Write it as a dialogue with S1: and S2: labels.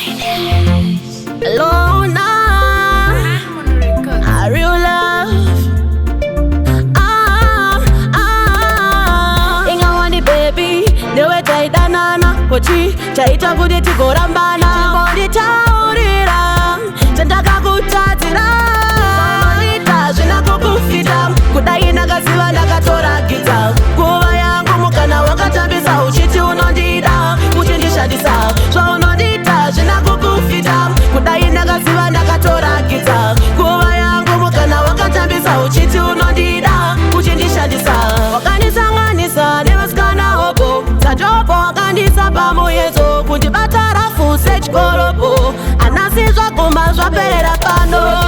S1: Alone, I real love. Ah, ah. Ingawani baby, newe taidanana kochi chaita kuti tigorambana. Chimbonditaurira chandakakutadzira. Ita zvina kukufita, kudai ndakaziva ndakatoragidza nguva yangu, mukana wakatambisa uchiti unondida uchindishandisa. Zvaunondita zvina kukufita, kudai ndakaziva ndakatoragidza nguva yangu, mukana wakatambisa uchiti unondida uchindishandisa. Wakandisanganisa nevasikana hopo dzatopo, wakandisa pamuedzo kundibata rafu sechikoropo. Anasi zvaguma, zvaperera pano.